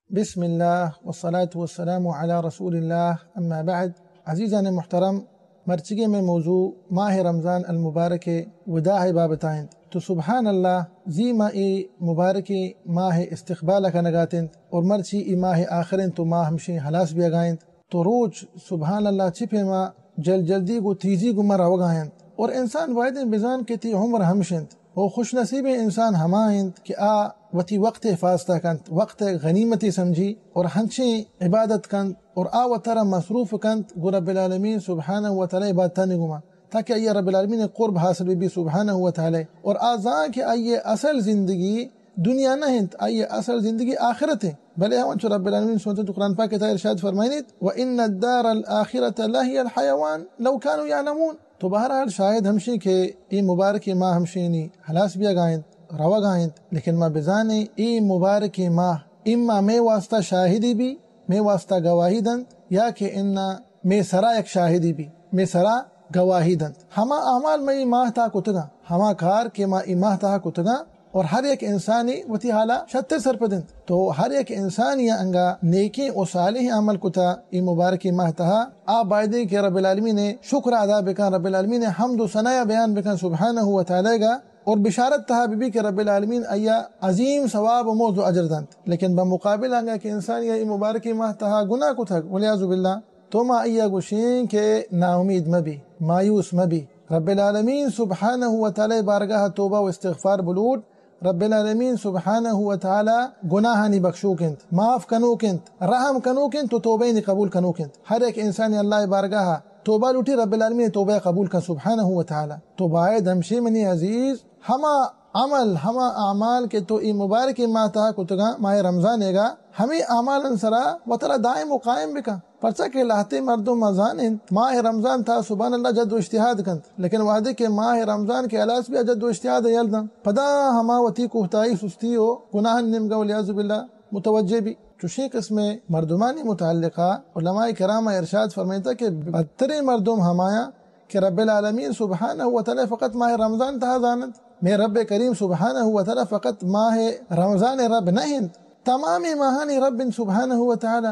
بسم اللہ والصلاة والسلام علی رسول اللہ، اما بعد۔ عزیزان محترم، مرچگی میں موضوع ماہ رمضان المبارک وداع بابتا انت۔ تو سبحان اللہ، زی ما ای مبارک ماہ استقبال کنگات انت اور مرچی ای ماہ آخر انت تو ماہ ہمشی ہلاس بیگا انت۔ تو روچ سبحان اللہ چی پیما جل جلدی گو تیزی گو ما روگا انت۔ اور انسان بایدیں بزان کہ تی عمر ہمش انت۔ او خوش نصیبیں انسان ہما انت کہ آ وتی وقت حفاظت کنت، وقت غنیمتی سمجھی اور ہنچیں عبادت کنت اور آ وترا مصروف کنت گو رب العالمین سبحانہ و تعالی عبادتانی گوما، تاکہ آئی رب العالمین قرب حاصل بی سبحانہ و تعالی۔ اور آ زان کہ آئی اصل زندگی دنیا نہ انت، آئی اصل زندگی آخرت انت۔ بلے ہم انچو رب العالمین سنت قرآن پاک تہا ارشاد فرمائنیت، وان الدار الآخرة لهي الحيوان لو كانوا يعلمون۔ تو بہرحال شاہد ہمشی کہ اے مبارکیں ماہ ہمشینی ہلاس بیگا انت، روگا انت، لیکن ما بزانیں اے مبارکیں ماہ اما مے واسطہ شاہدی بی، مے واسطہ گواہی دنت، یا کہ انا مے سرا یک شاہدی بی، مے سرا گواہی دنت۔ ہما اعمال ما اے ماہ تہا کتگاں، ہما کار کہ ما اے ماہ تہا کتگاں، اور ہر یک انسانی وتی حالا شتر سرپد انت۔ تو ہر یک انسانی انگا نیکیں و صالحیں عمل کتا اے مبارکیں ماہ تہا، آ بایدیں کہ رب العالمین شکر ادا بکن، رب العالمین حمد و ثنا بیان بکن سبحانہ و تعالی گا، اور بشارت تہا ببی کہ رب العالمین آیا عظیم ثواب و مزد و اجر دنت۔ لیکن بمقابل انگا کہ انسانی اے مبارکیں ماہ تہا گناہ کتگ، والعیاذ باللہ، تو ما آئی گوشیں کہ ناامید مبی، مایوس مبی۔ رب العالمین سبحانہ و تعالی بارگاہ توبہ و استغفار بلوٹ، رب العالمین سبحانہ و تعالی گناہانی بخشوک انت، معاف کنوک انت، رحم کنوک انت و توبہ نی قبول کنوک انت۔ ہر یک انسان اللہ بارگاہ توبہ لوٹی، رب العالمین توبہ قبول کن سبحانہ و تعالی۔ تو باید ہمشی منی عزیز ہما عمل، ہما اعمال کہ تو ای مبارکیں ماہ تہا کتگاں، ماہ رمضان گا، ہمیں اعمال سرا وترا دائم و قائم بکن۔ پرچا کہ لہتے مردم مزان انت، ماہ رمضان تہا سبحان اللہ جد و اجتہاد کنت، لیکن وہدے کہ ماہ رمضان کہ ہلاس بی جد و اجتہاد یل دنت، پدا ہما وتی کوتاہی، سستی و گناہ نیمگا والعیاذ باللہ متوجہ بی۔ چوشیں قسم مردمانی متعلقہ علماء کرام ارشاد فرمائتا کہ بدتریں مردم ہمایاں کہ رب العالمین سبحانہ و تعالی فقط ماہ رمضان تہا زاننت۔ مئے رب کریم سبحانہ و تعالی فقط ماہ رمضان رب نہ انت، تمام ماہانی رب انت سبحانہ و تعالی۔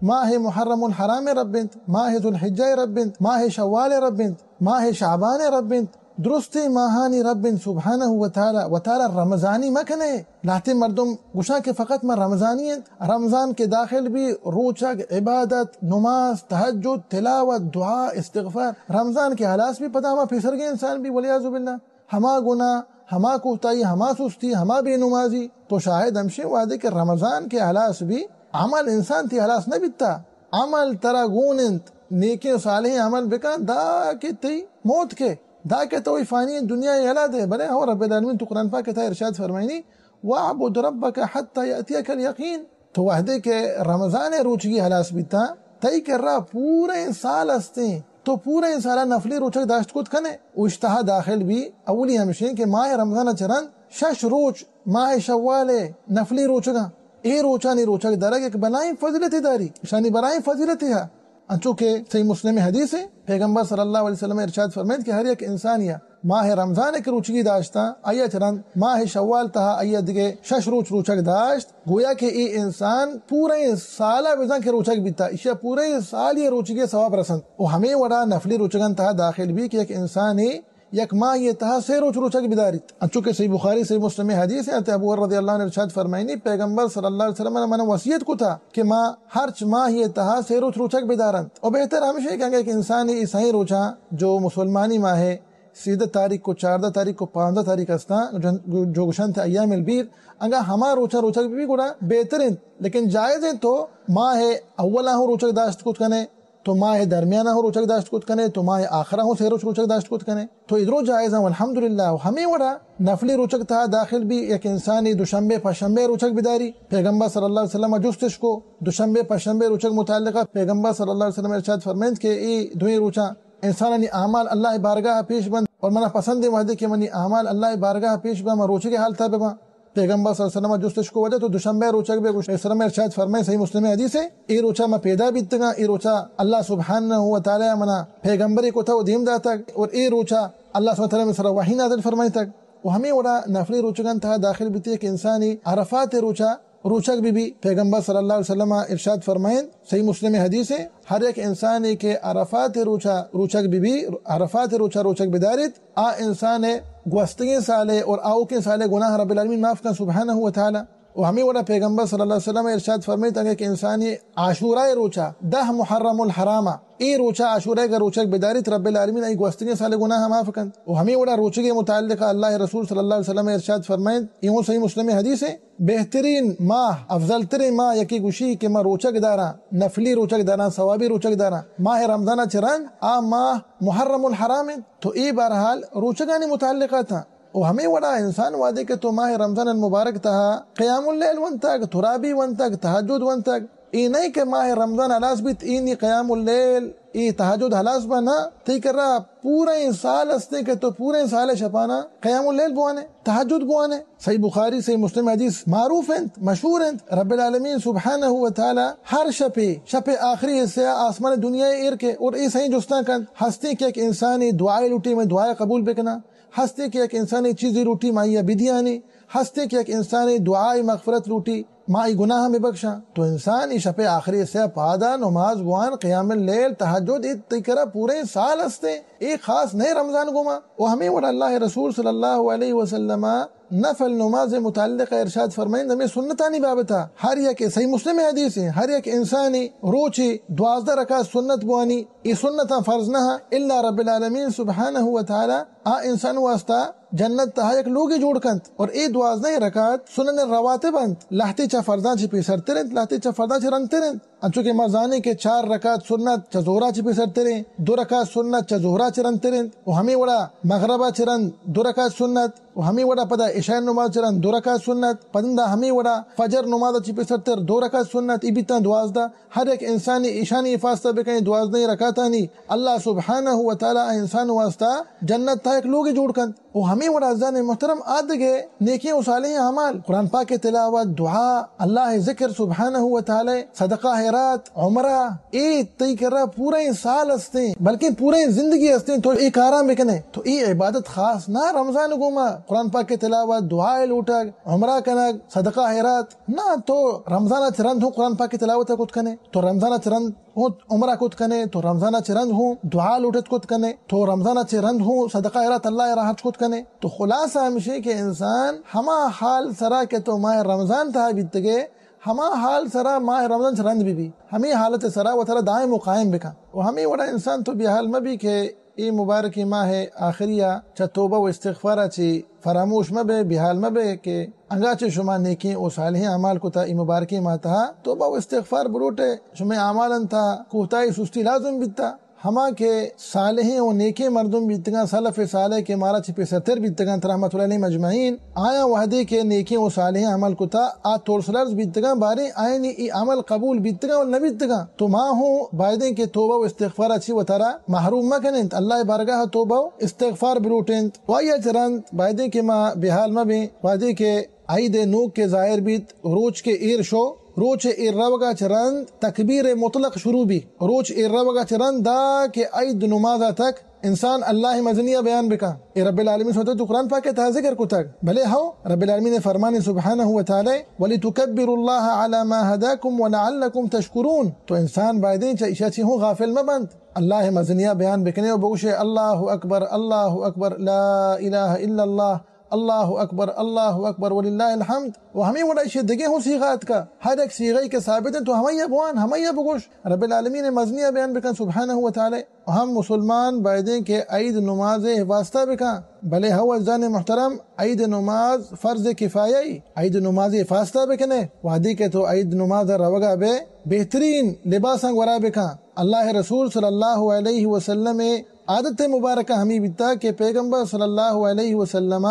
ماہ محرم الحرام رب انت، ماہ ذوالحجہ رب انت، ماہ شوال رب انت، ماہ شعبان رب انت، درستیں ماہانی رب انت سبحانہ و تعالی۔ و تعالی رمضانی مکنے۔ لہتیں مردم گوشاں کہ فقط ما رمضانی انت۔ رمضان کہ داخل بی، روچگ، عبادت، نماز، تہجد، تلاوت، دعا، استغفار۔ رمضان کہ ہلاس بی، پدا ہما پیسرگیں انسان بی، والعیاذ باللہ۔ ہما گناہ، ہما کوتاہی، ہما سستی، ہما بے نمازی۔ تو شاہد ہمشیں وہدے کہ رمضان کہ ہلاس بی، عمل انسان تی ہلاس نہ بیتا۔ عمل ترا گون انت، نیکیں و صالحیں عمل بکن، دا کہ تئی موت کے، دا کہ تو ای فانی دنیا یلا دے۔ بلے ہو رب العالمین تو قرآن پاک تہا ارشاد فرمائنی، واعبد ربک حتی یأتیک الیقین۔ تو وہدے کہ رمضان روچگی ہلاس بیتا، تئی کرا پوریں سال ہستیں، تو پوریں سالا نفلی روچگ داشت کت کنے۔ اوشتہا داخل بی، اولی ہمشیں کہ ماہ رمضان چہ رند شش روچ ماہ شوال نفلی روچگاں، اے روچانی روچگ درگ یک بلائیں فضیلتے داری، شانی بلائیں فضیلتے ہا۔ انچو کہ صحیح مسلم حدیث ہے، پیغمبر صلی اللہ علیہ وسلم ارشاد فرمائیت کہ ہر یک انسانیا ماہ رمضان کہ روچگی داشتاں، آیا چہ رند ماہ شوال تہا آیا دگہ شش روچ روچگ داشت، گویا کہ اے انسان پوریں سالا بزاں کہ روچگ بیتا، ایشیا پوریں سال یہ روچگی ثواب رسنت۔ و ہمیں وڑا نفلی روچگان تہا داخل بی کہ یک انسانے یک ماہ یہ تہا سے روچ روچگ بداریت۔ انچو کہ صحیح بخاری، صحیح مسلم حدیث ہے، ابو ہریرہ رضی اللہ عنہ ارشاد فرمائنی، پیغمبر صلی اللہ علیہ وسلم نے من وصیت کتا کہ ما ہرچ ماہ یہ تہا سے روچ روچگ بدارنت۔ و بہتر ہمشی کہ اگر ایک انسان یہ سہیں روچاں جو مسلمانی ماہ ہے، سیزدہ تاریخ کو، چاردہ تاریخ کو، پانزدہ تاریخ ہستاں، جو، جو گشنت ایام البیر، اگاں ہما روچاں روچگ بی گڑا بہتر انت، لیکن جائز انت تو ماہ اولاں ہوں روچگ داشت کت کنے، تو ماہ درمیاناں ہوں روچگ داشت کت کنے، تو ماہ آخراں ہوں سے روچ روچگ داشت کت کنے، تو ادرو جائز ہیں، الحمدللہ۔ و ہمیں وڑا نفلی روچگ تہا داخل بی، یک انسانی دوشنبے، پشنبے روچگ بداری۔ پیغمبر صلی اللہ علیہ وسلم جستش کو، دوشنبے، پشنبے روچگ متعلقہ پیغمبر صلی اللہ علیہ وسلم ارشاد فرمائنت کہ اے دوئیں روچاں انسانانی اعمال اللہ بارگاہ پیش بنت، اور منا پسند وہدے کہ منی اعمال اللہ بارگاہ پیش بنت، من روچگے حالتا بباں۔ پیغمبر صلی اللہ علیہ وسلم جستش کو وجہ تو دوشنبے روچگ بے؟ گوشت، صلی اللہ علیہ وسلم ارشاد فرمائے، صحیح مسلم حدیث ہے، اے روچا ما پیدا بیتگاں، اے روچا اللہ سبحانہ و تعالی منا پیغمبری کتا و دیم داتگ، اور اے روچا اللہ سبحانہ و تعالی من سرا وحی نازل فرمائیتگ۔ و ہمیں وڑا نفلی روچگان تہا داخل بیتی کہ انسانی عرفات روچا روچگ بہ بی۔ پیغمبر صلی اللہ علیہ وسلم ارشاد فرمائیں، صحیح مسلم حدیث ہے، ہر یک انسانے کہ عرفات روچا روچگ بہ بی، عرفات روچا روچگ بداریت، آ انسان گوستگیں سالے اور آؤکیں سالے گناہ رب العالمین معاف کن سبحانہ و تعالی۔ و ہمیں وڑا پیغمبر صلی اللہ علیہ وسلم ارشاد فرمائیں، اگر کہ انسانی عاشورہ روچا، دہ محرم الحرام، اے روچا عاشورہ کا روچگ بداریت، رب العالمین ای گوستگیں سال گناہ معاف کنت۔ و ہمیں وڑا روچگے متعلق اللہ رسول صلی اللہ علیہ وسلم ارشاد فرمائیں، ایہوں صحیح مسلم حدیث ہے، بہترین ماہ، افضل ترین ماہ یکی گوشی کہ ما روچگ داراں، نفلی روچگ داراں، ثوابی روچگ داراں، ماہ رمضان چہ رند آ ماہ محرم الحرام انت۔ تو اے بہرحال روچگانی متعلقات ہیں۔ و ہمیں وڑا انسان وہدے کہ تو ماہ رمضان المبارک تہا قیام اللیل ونتگ، ترابی ونتگ، تہجد ونتگ، اے نہیں کہ ماہ رمضان ہلاس بیت، اے نی قیام اللیل، اے تہجد ہلاس با، نہ، تئی کرا پورا این سال ہستیں کہ تو پورا این سال شپانا قیام اللیل بوانے، تہجد بوانے۔ صحیح بخاری، صحیح مسلم حدیث معروف انت، مشہور انت۔ رب العالمین سبحانہ و تعالی ہر شپے، شپ آخری حصہ آسمان دنیا ایر کے اور اے صحیح جستاں کنت، ہستیں کہ یک انسانی دعائے لوٹی، میں دعائے قبول بکنا، ہستیں کہ یک انسانی چیزی لوٹی، ما آئیا بدیانی، ہستیں کہ یک انسانی دعائے مغفرت لوٹی، ما آئی گناہ میں بخشاں۔ تو انسان ای شپ آخری حصہ پادا نماز بوان، قیام اللیل، تہجد، ات تئی کرا پورے سال ہستیں، اے خاص نہیں رمضان گوما۔ و ہمیں وڑا اللہ رسول صلی اللہ علیہ وسلم نفل نماز متعلق ارشاد فرمائیں، ہمیں سنتانی بابتا، ہر یک، صحیح مسلم حدیث ہے، ہر یک انسانی روچی دوازدہ رکعت سنت بوانی، اے سنتاں فرض نہ، الا رب العالمین سبحانہ و تعالی آ انسان واسطہ جنت تہا یک لوگے جوڑ کنت۔ اور اے دوازدہ رکعت سنن رواتب انت، لہتے چا فرضاں چہ پیسرتر انت، لہتے چا فرضاں چہ رندتر انت۔ انچو کہ ما زانیں کہ چار رکعت سنت چہ ظہرا چہ پیسرتر انت، دو رکعت سنت چہ ظہرا چہ رندتر انت، و ہمیں وڑا مغربا چہ رند دو رکعت سنت، و ہمیں وڑا پدا عشاء نماز چہ رند دو رکعت سنت، پدندا ہمیں وڑا فجر نماز چہ پیسرتر دو رکعت سنت، ای بیتاں دوازدہ۔ ہر یک انسانی ایشانی حفاظت بکنیں، دوازدہ رکعتانی اللہ سبحانہ و تعالی انسان واسطہ جنت تہا یک لوگے جوڑ کنت۔ و ہمیں وڑا عزیزان محترم آدگے نیکیں و صالحیں اعمال، قرآن پاک تلاوت، دعا، اللہ ذکر سبحانہ و تعالی، صدقہ خیرات، عمرہ، اے تئی کرا پورے سال ہستیں، بلکہ پورے زندگی ہستیں، تو اے کاراں بکنے، تو اے عبادت خاص نہ رمضان گوما، قرآن پاک تلاوت، دعا لوٹگ، عمرہ کنگ، صدقہ خیرات، نہ تو رمضان چہ رند ہوں قرآن پاک تلاوت کت کنے، تو رمضان چہ رند ہوں عمرہ کت کنے، تو رمضان چہ رند ہوں دعا لوٹت کت کنے، تو رمضان چہ رند ہوں صدقہ خیرات اللہ راہت کت کنے۔ تو خلاصہ ہمشی کہ انسان ہما حال سرا کہ تو ماہ رمضان تہا بیتگے، ہما حال سرا ماہ رمضان چہ رند بہ بی، ہمیں حالت سرا وترا دائم و قائم بکن۔ و ہمیں وڑا انسان تو بیحال مہ بی کہ اے مبارکیں ماہ آخریا چہ توبہ و استغفارا چی فراموش مہ بے، بیحال مہ بے کہ انگا چہ شما نیکیں و صالحیں اعمال کتا، اے مبارکیں ماہ تہا توبہ و استغفار بلوٹے، شمے اعمالن تہا کوتاہی سستی لازم بیتا۔ ہما کہ صالحیں و نیکیں مردم بیتگاں، سلف صالح کہ مارا چہ پیسرتر بیتگاں، رحمت اللہ علیہم اجمعین، آیاں وہدے کہ نیکیں و صالحیں عمل کتا، آ ترس لرز بیتگاں، باریں آیانی ای عمل قبول بیتگاں و نہ بیتگاں، تو ما ہوں بایدیں کہ توبہ و استغفارا چی وتارا محروم مہ کننت، اللہ بارگاہ توبہ و استغفار بلوٹنت۔ و آئیا چہ رند بایدیں کہ ما بیحال مہ بیں، وہدے کہ عید نوک کہ ظاہر بیت، روچ کہ ایر شو، روچ ایر روگا چہ رند تکبیر مطلق شروع بی۔ روچ ایر روگا چہ رند دا کہ عید نمازا تک انسان اللہ مزنیا بیان بکا۔ اے رب العالمین سوتے تو قرآن پاک تہا ذکر کتگ۔ بلے ہو، رب العالمین فرمان سبحانہ و تعالی، "ولتکبروا اللہ علی ما ہداکم ولعلکم تشکرون۔" تو انسان بایدیں چہ ایشا چی ہوں غافل مہ بنت۔ اللہ مزنیا بیان بکنے و بگوشے، "اللہ اکبر، اللہ اکبر، لا الہ الا اللہ۔" اللہ اکبر، اللہ اکبر وللہ الحمد۔ و ہمیں وڑا ایشی دگہ ہوں صیغہ اتکا، ہر یک صیغہ کہ ثابت ہیں تو ہمائی بوان، ہمائی بگوش، رب العالمین مزنی بیان بکن سبحانہ و تعالی۔ ہم مسلمان بایدیں کہ عید نماز حفاظتہ بکن، بلے ہو عزیزان محترم، عید نماز فرض کفایہ ای، عید نماز حفاظتہ بکنے، وہدی کہ تو عید نماز روگا بے بہترین لباساں گورا بکن۔ اللہ رسول صلی اللہ علیہ وسلم عادت مبارکہ ہمیں بیتا کہ پیغمبر صلی اللہ علیہ وسلم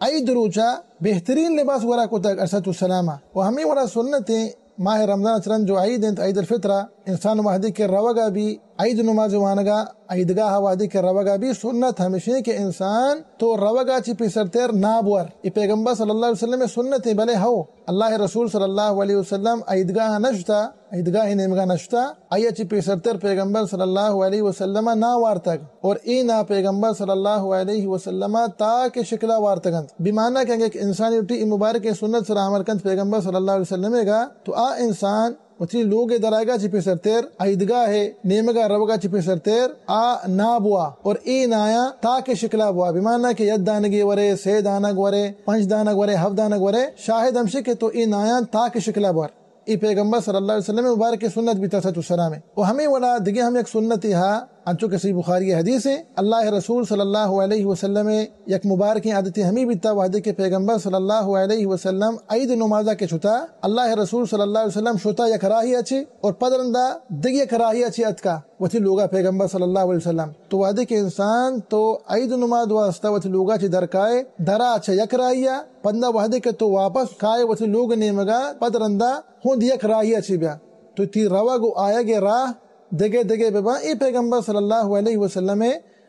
عید روچا بہترین لباس گورا کتگ علیہ الصلوۃ والسلام۔ و ہمیں وڑا سنت ماہ رمضان چہ رند جو عید انت، عید الفطر، انسان وہدے کہ روگا بی عید نماز وانگا، عیدگاہ وہدے کہ روگا بی، سنت ہمیشیں کہ انسان تو روگا چی پیسرتر ناب ور۔ اے پیغمبر صلی اللہ علیہ وسلم سنت، بلے ہو، اللہ رسول صلی اللہ علیہ وسلم عیدگاہ نشتا، عیدگاہ نیمگا نشتا، آیا چی پیسرتر پیغمبر صلی اللہ علیہ وسلم نا وارتگ، اور اے نا پیغمبر صلی اللہ علیہ وسلم تا کہ شکلا وارتگنت۔ بمانا کہ اگہ انسانی ٹی اے مبارک سنت سرا عمل کنت پیغمبر صلی اللہ علیہ وسلم گا، تو آ انسان وتی لوگ درائگا چی پیسرتر، عیدگاہ نیمگا روگا چی پیسرتر آ نا بوا، اور اے نایاں تا کہ شکلا بوا، بمانا کہ یک دانگے ورے، سے دانگ ورے، پنچ دانگ ورے، ہفت دانگ ورے، شاہد ہمشی کہ تو اے نایاں تا کہ شکلا بور۔ اے پیغمبر صلی اللہ علیہ وسلم مبارک سنت بیتا، صلوۃ والسلام۔ و ہمیں وڑا دگہ ہم یک سنتے ہا، انچو کہ صحیح بخاری حدیث ہے، اللہ رسول صلی اللہ علیہ وسلم یک مبارکیں عادتے ہمیں بیتا، وہدے کہ پیغمبر صلی اللہ علیہ وسلم عید نمازا کہ شتا، اللہ رسول صلی اللہ علیہ وسلم شتا یک راہی اچے اور پد رندا دگہ یک راہی اچے اتکا وتی لوگا پیغمبر صلی اللہ علیہ وسلم۔ تو وہدے کہ انسان تو عید نماز واسطہ وتی لوگا چی درکائے، درا چہ یک راہیا، پندا وہدے کہ تو واپس کائے وتی لوگ نیمگا، پد رندا ہوں یک راہی اچی بیا۔ تو تی روگ و آیگ راہ دگہ دگہ ببا۔ اے پیغمبر صلی اللہ علیہ وسلم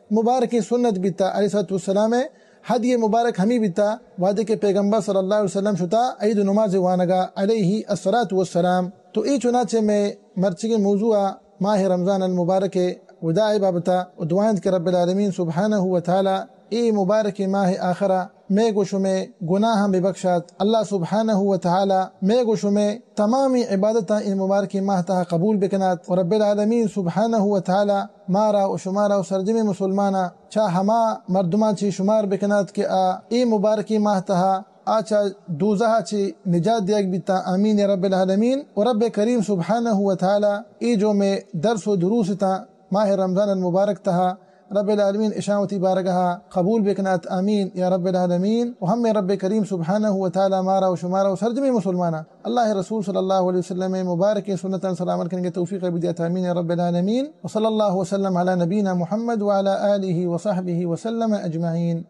مبارکیں سنت بیتا، علیہ الصلوۃ والسلام ہدی مبارک ہمی بیتا، وہدے کہ پیغمبر صلی اللہ علیہ وسلم شتا عید نماز وانگا، علیہ الصلوۃ والسلام۔ تو اے چنانچہ میں مرچگیں موضوع ماہ رمضان المبارک وداع بابتا و دعائیں کہ رب العالمین سبحانہ و تعالی اے مبارک ماہ آخرا مئے گو شمئے گناہاں ببخشات۔ اللہ سبحانہ و تعالی مئے گو شمئے تمامی عبادتاں اے مبارکیں ماہ تہا قبول بکنات و رب العالمین سبحانہ و تعالی مارا و شمارا و سرجمیں مسلماناں چہ ہما مردماں چی شمار بکنات کہ آ اے مبارکیں ماہ تہا آ چہ دوزہا چی نجات دیگ بیتاں۔ آمین یا رب العالمین۔ و رب کریم سبحانہ و تعالی اے جو مئے درس و دروس تاں ماہ رمضان المبارک تہا رب العالمین اشاں وتی بارگاہا قبول بکنات، آمین یا رب العالمین۔ و ہمیں رب کریم سبحانہ و تعالی مارا و شمارا و سرجمیں مسلماناں اللہ رسول صلی اللہ علیہ وسلم مبارکیں سنتاں سرا عمل کنگے توفیق بدیات، آمین یا رب العالمین۔ وصلی اللہ وسلم علی نبینا محمد وعلی آلہ وصحبہ وسلم اجمعین۔